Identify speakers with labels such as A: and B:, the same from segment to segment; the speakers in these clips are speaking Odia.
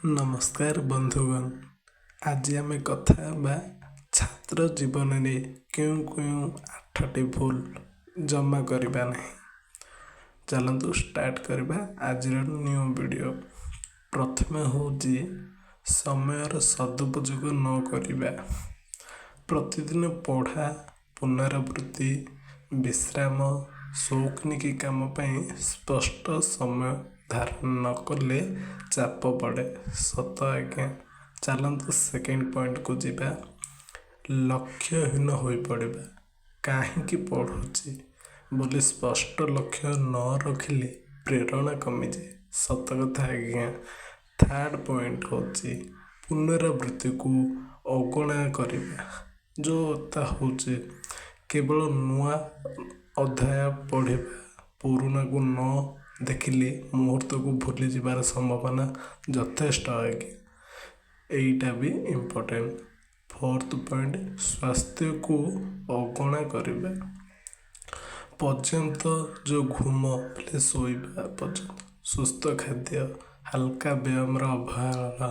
A: ନମସ୍କାର ବନ୍ଧୁଗଣ, ଆଜି ଆମେ କଥା ହେବା ଛାତ୍ର ଜୀବନରେ କେଉଁ କେଉଁ ଆଠଟି ଭୁଲ ଜମା କରିବା ନାହିଁ। ଚାଲନ୍ତୁ ଷ୍ଟାର୍ଟ କରିବା ଆଜିର ନ୍ୟୁ ଭିଡ଼ିଓ। ପ୍ରଥମେ ହେଉଛି ସମୟର ସଦୁପଯୋଗ ନ କରିବା। ପ୍ରତିଦିନ ପଢ଼ା, ପୁନରାବୃତ୍ତି, ବିଶ୍ରାମ, ସଉକିନିକି କାମ ପାଇଁ ସ୍ପଷ୍ଟ ସମୟ ଧାରଣ ନ କଲେ ଚାପ ପଡ଼େ। ସତ ଆଜ୍ଞା। ଚାଲନ୍ତୁ ସେକେଣ୍ଡ ପଏଣ୍ଟକୁ ଯିବା। ଲକ୍ଷ୍ୟହୀନ ହୋଇପଡ଼ିବା। କାହିଁକି ପଢ଼ୁଛି ବୋଲି ସ୍ପଷ୍ଟ ଲକ୍ଷ୍ୟ ନ ରଖିଲେ ପ୍ରେରଣା କମିଯାଏ। ସତ କଥା ଆଜ୍ଞା। ଥାର୍ଡ଼ ପଏଣ୍ଟ ହେଉଛି ପୁନରାବୃତ୍ତିକୁ ଅଗଣା କରିବା। ଯେଉଁ ତା ହେଉଛି କେବଳ ନୂଆ ଅଧ୍ୟାୟ ପଢ଼ିବା, ପୁରୁଣାକୁ ନ ଦେଖିଲେ ମୁହୂର୍ତ୍ତକୁ ଭୁଲିଯିବାର ସମ୍ଭାବନା ଯଥେଷ୍ଟ ଆଜ୍ଞା। ଏଇଟା ବି ଇମ୍ପୋର୍ଟାଣ୍ଟ। ଫୋର୍ଥ ପଏଣ୍ଟ, ସ୍ୱାସ୍ଥ୍ୟକୁ ଅଗଣା କରିବା। ପର୍ଯ୍ୟନ୍ତ ଯେଉଁ ଘୁମ ବୋଲେ ଶୋଇବା ପର୍ଯ୍ୟନ୍ତ ସୁସ୍ଥ ଖାଦ୍ୟ, ହାଲକା ବ୍ୟାୟାମର ଅବହେଳା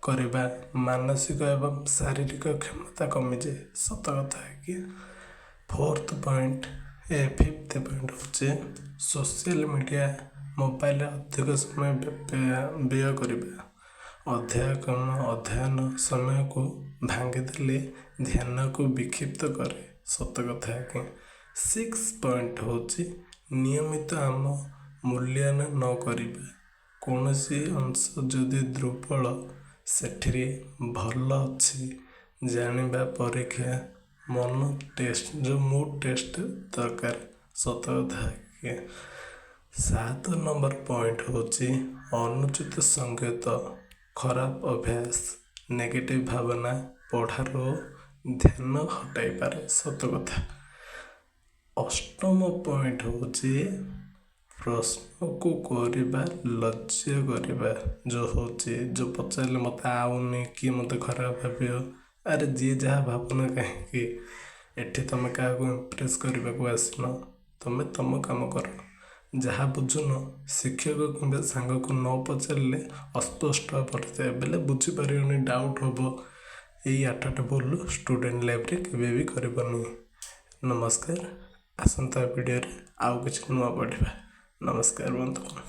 A: କରିବା ମାନସିକ ଏବଂ ଶାରୀରିକ କ୍ଷମତା କମିଯାଏ। ସତ କଥା ଆଜ୍ଞା। ଫୋର୍ଥ ପଏଣ୍ଟ ଏ ଫିଫ୍ଥ ପଏଣ୍ଟ ହେଉଛି ସୋସିଆଲ ମିଡ଼ିଆ, ମୋବାଇଲରେ ଅଧିକ ସମୟ ବ୍ୟୟ କରିବା। ଅଧ୍ୟୟନ ସମୟକୁ ଭାଙ୍ଗିଦେଲେ ଧ୍ୟାନକୁ ବିକ୍ଷିପ୍ତ କରେ। ସତ କଥା ଆଜ୍ଞା। ସିକ୍ସ ପଏଣ୍ଟ ହେଉଛି ନିୟମିତ ଆମ ମୂଲ୍ୟାୟନ ନ କରିବା। କୌଣସି ଅଂଶ ଯଦି ଦୁର୍ବଳ, ସେଠିରେ ଭଲ ଅଛି ଜାଣିବା ପରୀକ୍ଷା ମନ ଟେଷ୍ଟ, ଯେଉଁ ମୁଡ୍ ଟେଷ୍ଟ ଦରକାର। ସତ କଥା ଆଜ୍ଞା। 7 ନମ୍ବର ପଏଣ୍ଟ ହେଉଛି ଅନୁଚିତ ସଙ୍ଗତ, ଖରାପ ଅଭ୍ୟାସ, ନେଗେଟିଭ୍ ଭାବନା ପଢ଼ାରୁ ଧ୍ୟାନ ହଟାଇପାରେ। ସତ କଥା। ଅଷ୍ଟମ ପଏଣ୍ଟ ହେଉଛି ପ୍ରଶ୍ନକୁ କରିବା ଲଜ୍ଜା କରିବା। ଯେଉଁ ହେଉଛି ଯେଉଁ ପଚାରିଲେ ମୋତେ ଆଉନି, କିଏ ମୋତେ ଖରାପ ଭାବିବ। ଆରେ, ଯିଏ ଯାହା ଭାବୁନା କାହିଁକି, ଏଠି ତମେ କାହାକୁ ଇମ୍ପ୍ରେସ୍ କରିବାକୁ ଆସିନ। ତମେ ତମ କାମ କର। ଯାହା ବୁଝୁନ, ଶିକ୍ଷକ କିମ୍ବା ସାଙ୍ଗକୁ ନ ପଚାରିଲେ ଅସ୍ପଷ୍ଟ ପଡ଼ିଥାଏ ବେଲେ ବୁଝିପାରିବନି, ଡାଉଟ୍ ହେବ। ଏଇ ଆଠଟା ଭୁଲ ଷ୍ଟୁଡେଣ୍ଟ ଲାଇଫରେ କେବେ ବି କରିବନି। ନମସ୍କାର। ଆସନ୍ତା ଭିଡ଼ିଓରେ ଆଉ କିଛି ନୂଆ ପଢ଼ିବା। ନମସ୍କାର ବନ୍ଧୁଗଣ।